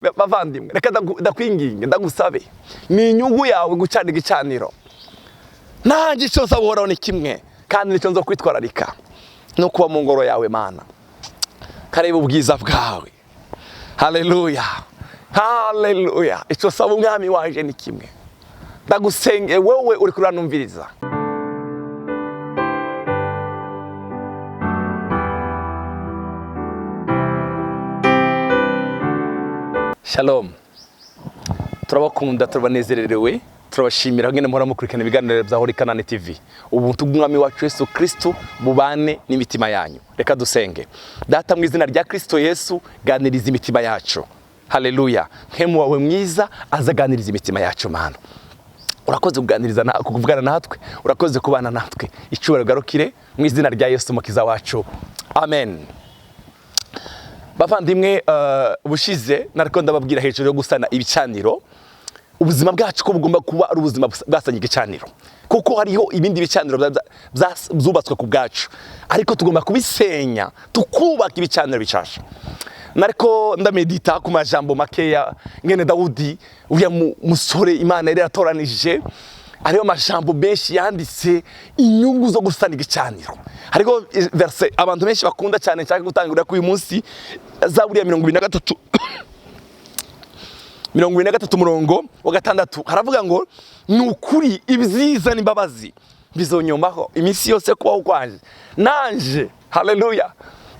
Bavandimwe, reka ndakwinginge, ndagusabe, ni inyungu yawe gucana igicaniro. Nanjye icyo nsaba Uhoraho ni kimwe, kandi nicyo nzo kwitwararika, no kuba mu ngoro yawe, Mana, kareba ubwiza bwawe. Haleluya, haleluya! Icyo nsaba Umwami wanje ni kimwe. Ndagusenge, wowe uri kuranumviriza. Shalom, turabakunda, turabanezererewe, turabashimira ngene muhora mukurikirana ibiganiro bya Holy Canaan TV. Ubuntu bw'Umwami wacu Yesu Kristo bubane n'imitima yanyu. Reka dusenge. Data, mu izina rya Kristo Yesu, ganiriza imitima yacu. Haleluya! Mpemu wawe mwiza azaganiriza imitima yacu. Mana, urakoze kuganiriza na kuvugana natwe, urakoze kubana natwe. Icyubahiro garukire mu izina rya Yesu Mukiza wacu, amen. Bavandimwe, ubushize nariko ndababwira hejuru yo gusana ibicaniro, ubuzima bwacu ko bugomba kuba ari ubuzima bwasanye igicaniro, kuko hariho ibindi bicaniro byubatswe ku bwacu, ariko tugomba kubisenya tukubaka ibicaniro bishasha. Nariko ndamedita ku majambo makeya ngene Dawudi, uriya musore Imana yari yaratoranije, hariho amajambo menshi yanditse inyungu zo gusana igicaniro. Hariho verse abantu benshi bakunda cyane, nshaka gutangurira kuri uyu munsi, Zaburi ya 23, 23 umurongo wa 6, haravuga ngo: "Ni ukuri ibyiza n'imbabazi bizonyomaho iminsi yose yo kubaho kwanje, nanje, haleluya,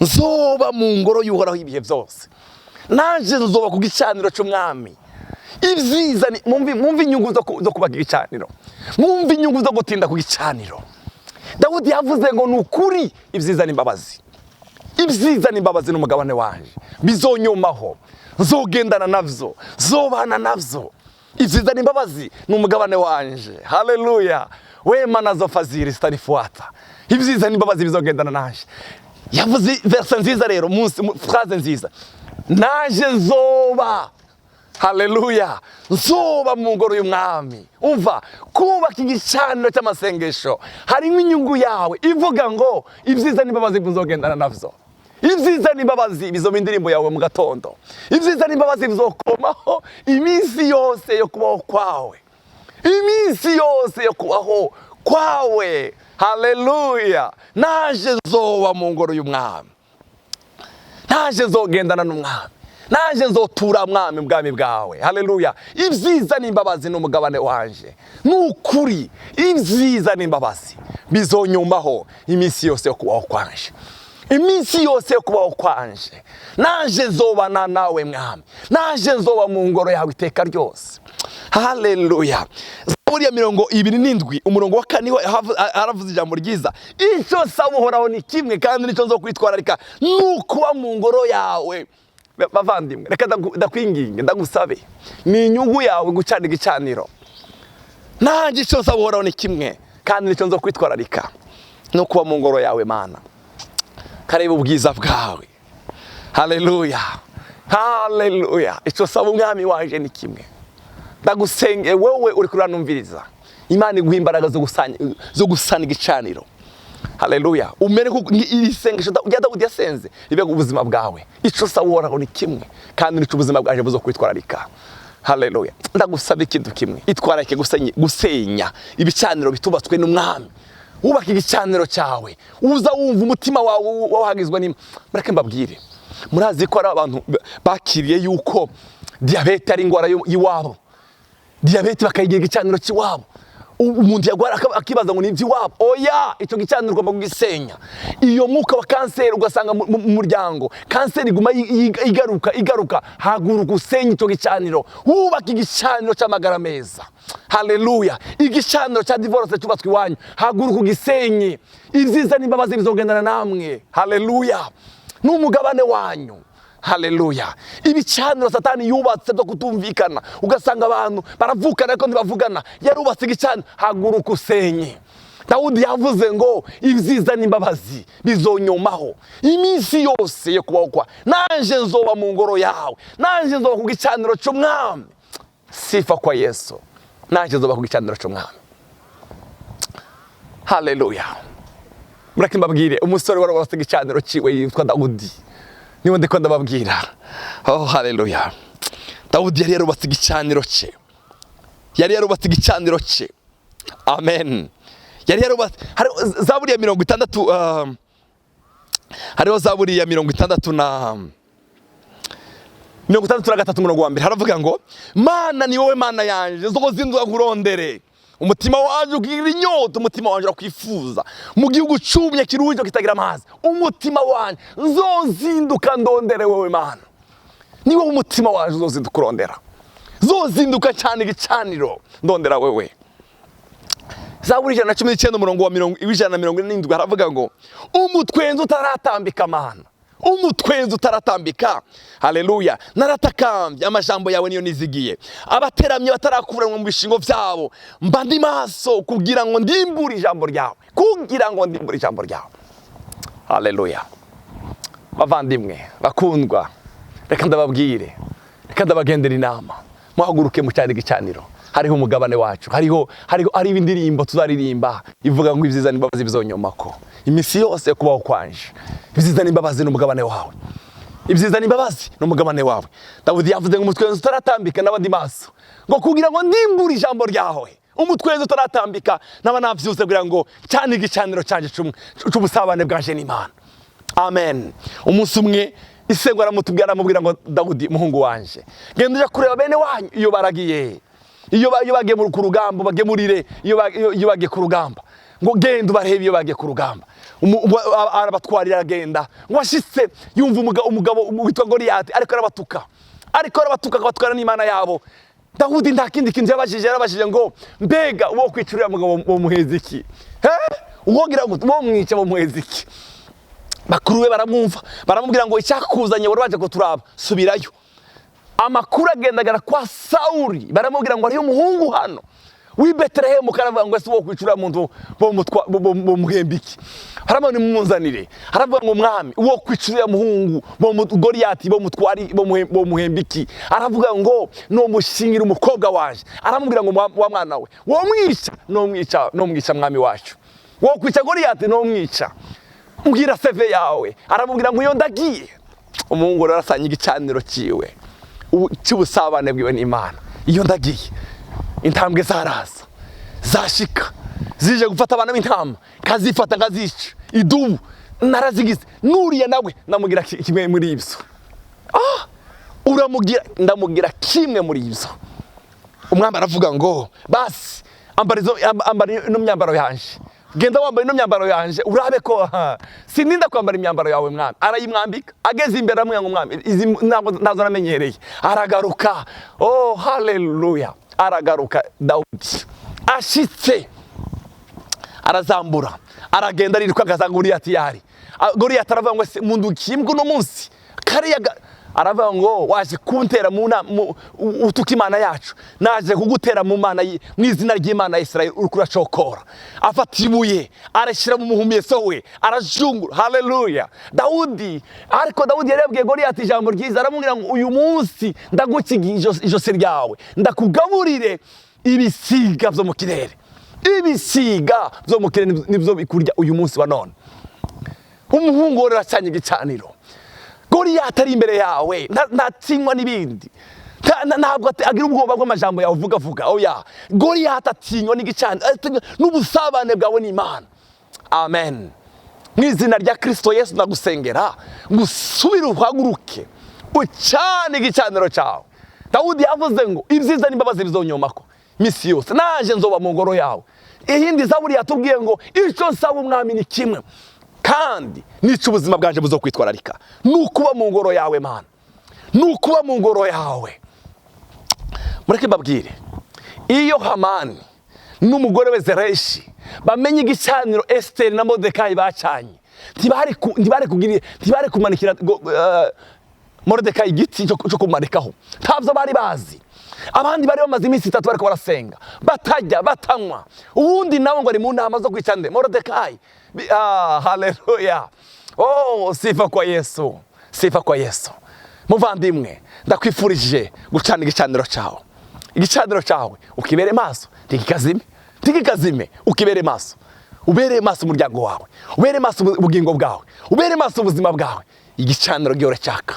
nzoba mu ngoro y'Uhoraho ibihe byose, nanje nzoba ku gicaniro cy'Umwami." Ibyiza ni mwumve inyungu zo kubaka igicaniro, mwumve inyungu zo gutinda ku gicaniro. Dawudi yavuze ngo: "Ni ukuri ibyiza n'imbabazi, ibyiza n'imbabazi n'umugabane wanje, bizonyomaho, nzogendana navyo, zobana navyo. Ibyiza n'imbabazi ni umugabane wanje." Haleluya! "Wema nazo fadhili zitanifuata." Ibyiza n'imbabazi bizogendana nanje. Yavuze verse nziza rero munsi, phrase nziza: "Naje nzoba, haleluya, nzoba mu ngoro y'Umwami." Umva, kubaka igicaniro cy'amasengesho harimo inyungu yawe ivuga ngo ibyiza n'imbabazi bizogendana navyo. Ibyiza n'imbabazi bizoba indirimbo yawe mu gatondo. Ibyiza n'imbabazi bizokomaho iminsi yose yo kubaho kwawe, iminsi yose yo kubaho kwawe. Haleluya! Naje nzoba mu ngoro y'Umwami, naje nzogendana n'Umwami, naje nzotura, Mwami, bwami bwawe. Haleluya! Ibyiza n'imbabazi n'umugabane wanje. Ni ukuri ibyiza n'imbabazi bizonyumaho iminsi yose yo kubaho kwanje, iminsi yose yo kubaho kwanje. Naje nzobana nawe, Mwami, naje nzoba mu ngoro yawe iteka ryose. Haleluya! Zaburi ya 27 umurongo wa 4 haravuze ijambo ryiza: "Icyo nsaba Uhoraho ni kimwe, kandi nicyo nzo kwitwararika, ni ukuba mu ngoro yawe." Bavandimwe, reka ndakwinginge, ndagusabe, ni inyungu yawe gucana igicaniro. Nanjye icyo nsaba Uhoraho ni kimwe, kandi nicyo nzo kwitwararika, no kuba mu ngoro yawe, Mana, kareba ubwiza bwawe. Haleluya, haleluya! Icyo nsaba Umwami wanje ni kimwe. Ndagusenge, wowe uri kuranumviriza, Imana iguha imbaraga zo gusana igicaniro. Haleluya! Umere ko iri sengesho rya Dawudi yasenze ribe ubuzima bwawe: "Icyo nsaba Uhoraho ni kimwe, kandi nicyo ubuzima bwaje buzo kwitwararika." Haleluya! Ndagusaba ikintu kimwe: itwararike gusenya ibicaniro bitubatswe n'Umwami. Wubaka igicaniro cyawe, uza wumva umutima wawe wahagizwe n'Imana. Mureke mbabwire, murazi ko ari abantu bakiriye yuko diyabete ari indwara y'iwabo, diyabete bakayigira igicaniro cy'iwabo. Umuntu yagwara akibaza ngo ni iby'iwabo. Oya, icyo gicaniro ugomba kugisenya. Iyo mwuka wa kanseri, ugasanga mu muryango kanseri iguma igaruka igaruka, haguruka usenye icyo gicaniro, wubaka igicaniro cy'amagara meza. Haleluya! Igicaniro cya divorce cyubatswe iwanyu, haguruka ugisenye. Ibyiza n'imbabazi bizogendana namwe. Haleluya! N'umugabane wanyu. Haleluya! Ibicaniro Satani yubatse byo kutumvikana, ugasanga abantu baravukana ariko ntibavugana, yarubatse igicaniro, haguruka usenye. Dawudi yavuze ngo: "Ibyiza n'imbabazi bizonyomaho iminsi yose yo kubaho kwa, nanje nzoba mu ngoro yawe, nanje nzoba ku gicaniro cy'Umwami." Sifa kwa Yesu! Nanje nzoba ku gicaniro cy'Umwami. Haleluya! Mureke mbabwire umusore wari wubatse igicaniro ciwe yitwa Dawudi, niwe ndiko ndababwira. Oh, haleluya! Dawudi yari yarubatse igicaniro cye, yari yarubatse igicaniro cye. Amen. Yari yarubatse. Hari Zaburi ya 60, hariho Zaburi ya 60 na 63, umurongo wa mbere, haravuga ngo: "Mana, ni wowe Mana yanje, nzozinduka nkurondere. Umutima wanje ugira inyota, umutima wanje urakwifuza mu gihugu cumye kiruhije kitagira amazi. Umutima wanje, nzozinduka ndondere wowe Mana, ni wowe umutima wanje uzozinduka urondera, zozinduka cyane igicaniro ndondera wewe." Zaburi 119, umurongo wa 147, haravuga ngo: "Umutwenzi utaratambika, Mana, umutwenzi utaratambika, haleluya, naratakambye, amajambo yawe niyo nizigiye. Abateramye batarakuranwa mu bishingo vyabo, mba ndi maso kugira ngo ndimbure ijambo ryawe, kugira ngo ndimbure ijambo ryawe." Haleluya. Bavandimwe bakundwa, reka ndababwire, reka ndabagendera inama: muhaguruke mucyane igicaniro. Hariho umugabane wacu, hariho hariho indirimbo tuzaririmba ivuga ngo: "Ibyiza n'imbabazi bizonyomako iminsi yose yo kubaho kwanje." Ibyiza n'imbabazi ni umugabane wawe, ibyiza n'imbabazi ni umugabane wawe. Dawudi yavuze ngo: "Umutwenzi utaratambika n'abandi maso, ngo kugira ngo ndimbure ijambo ryawe." Umutwenzi utaratambika naba navyutse kugira ngo cyane igicaniro canje c'ubusabane bwanje n'Imana. Amen. Umunsi umwe isengo aramutubwira, aramubwira ngo: "Dawudi, muhungu wanje, genda uja kureba bene wanyu iyo baragiye, iyo bagiye ku rugamba, bagemurire iyo bagiye ku rugamba, ngo genda ubarebe iyo bagiye ku rugamba." Arabatwarira, aragenda. Ngo ashitse yumva umugabo witwa Goliyati ariko arabatuka, ariko arabatuka, akabatwara n'Imana yabo. Dawudi nta kindi kintu yabajije, yarabajije ngo: "Mbega uwo kwica uriya mugabo bomuheza iki? He, uwogira ngo bomwica bomuheza iki?" Bakuru be baramwumva, baramubwira ngo: "Icyakuzanye wari waje kuturaba, subirayo." Amakuru agendagara kwa Sawuli, baramubwira ngo: "Hariyo umuhungu hano w'i Betelehemu." Karavuga ngo: "Ese uwo kwica uriya muntu bomuhemba iki?" Haravuga: "Nimumunzanire." Haravuga ngo: "Mwami, uwo kwica uriya muhungu Goliyati bomutwari bomuhemba iki?" Aravuga ngo: "Nomushingira umukobwa wanje." Aramubwira ngo: "Wa mwana we, womwica?" "Nomwica, nomwica, mwami wacu. Wo kwica Goliyati, nomwica. Mbwira CV yawe." Aramubwira ngo: "Iyo ndagiye." Umuhungu rero arasanya igicaniro ciwe cy'ubusabane bwiwe n'Imana. Iyo ndagiye, intambwe zaraza, zashika zije gufata abana b'intama, nkazifata nkazica, idubu narazigize, nuriya nawe ndamugira kimwe muri ibyo. Ah, uramugira, ndamugira kimwe muri ibyo. Umwami aravuga ngo: "Basi ambara ambara ino myambaro yanje, genda wambaye ino myambaro yanje urabe ko." "Ha, sininda kwambara imyambaro yawe, mwami." Arayimwambika, ageze imbere aramubwira ngo: "Mwami, izi ntabwo ntazo namenyereye." Aragaruka. Oh, haleluya! Aragaruka Dawudi, ashitse arazambura, aragenda ariruka, agasanga Goliyati yari. Goliyati aravuga ngo: "Ese mundukiye imbwa uno munsi?" Kariya aravuga ngo: "Waje kuntera mu nama utuka Imana yacu? Naje kugutera mu Mana mu izina ry'Imana ya Israel, uriko uracokora." Afata ibuye arashyira mu muhumetso we, arajungura. Haleluya! Dawudi, ariko Dawudi yari yabwiye Goliyati ijambo ryiza, aramubwira ngo: "Uyu munsi ndagukiga ijosi ryawe, ndakugaburire ibisiga byo mu kirere. Ibisiga byo mu kirere nibyo bikurya uyu munsi wa none." Umuhungu we aracanye igicaniro. Goliyati ari imbere yawe, ntatinywa n'ibindi. Ntabwo agira ubwoba bw'amajambo yawe uvuga vuga. Oya, Goliyati atinywa n'igicaniro, atinywa n'ubusabane bwawe n'Imana. Amen. Mu izina rya Kristo Yesu, ndagusengera ngusubire uhaguruke ucane igicaniro cyawe. Dawudi yavuze ngo: "Ibyiza n'imbabazi bizonyomako misi yose, naje nzoba mu ngoro yawe." Iyindi zaburi yatubwiye ngo: "Icyo nsaba umwami ni kimwe, kandi nica ubuzima bwanje buzokwitwararika, ni ukuba mu ngoro yawe, Mana, ni ukuba mu ngoro yawe." Mureke mbabwire, iyo Hamani n'umugore we Zereshi bamenye igicaniro Esiteri na Moridekayi bacanye, ntibari kumanikira Moridekayi igiti cyo kumanikaho. Ntabyo bari bazi. Abandi bari bamaze iminsi 3 bariko barasenga, batajya, batanywa, uwundi nawe ngo ari mu nama zo kwica nde? Moridekayi. Ah, haleluya! Oh, sifa kwa Yesu, sifa kwa Yesu! Muvandimwe, ndakwifurije gucana igicaniro cyawe. Igicaniro cyawe ukibere maso, ntikikazime, ntikikazime. Ukibere maso, ubere maso umuryango wawe, ubere maso ubugingo bwawe, ubere maso ubuzima bwawe. Igicaniro gihora cyaka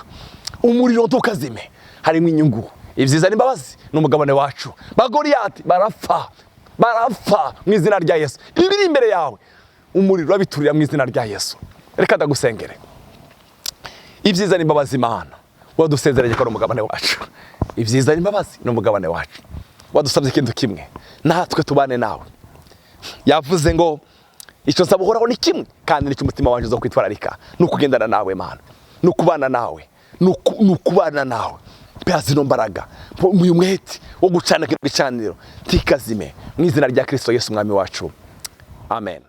umuriro, ntukazime. Harimo inyungu. Ibyiza n'imbabazi ni umugabane wacu. Ba Goliyati barapfa, barapfa mu izina rya Yesu. Ibiri imbere yawe umuriro urabiturira mu izina rya Yesu. Reka ndagusengere. Ibyiza n'imbabazi, Imana wadusezeranye ko ari umugabane wacu. Ibyiza n'imbabazi ni umugabane wacu. Wadusabye ikintu kimwe, natwe tubane nawe. Yavuze ngo icyo nsaba Uhoraho ni kimwe, kandi nicyo umutima wanjye uzo kwitwararika, ni ukugendana nawe Mana, ni ukubana nawe, ni ukubana nawe. Mpa zino mbaraga, uyu mwete wo gucana kino gicaniro ntikazime, mu izina rya Kristo Yesu umwami wacu, amen.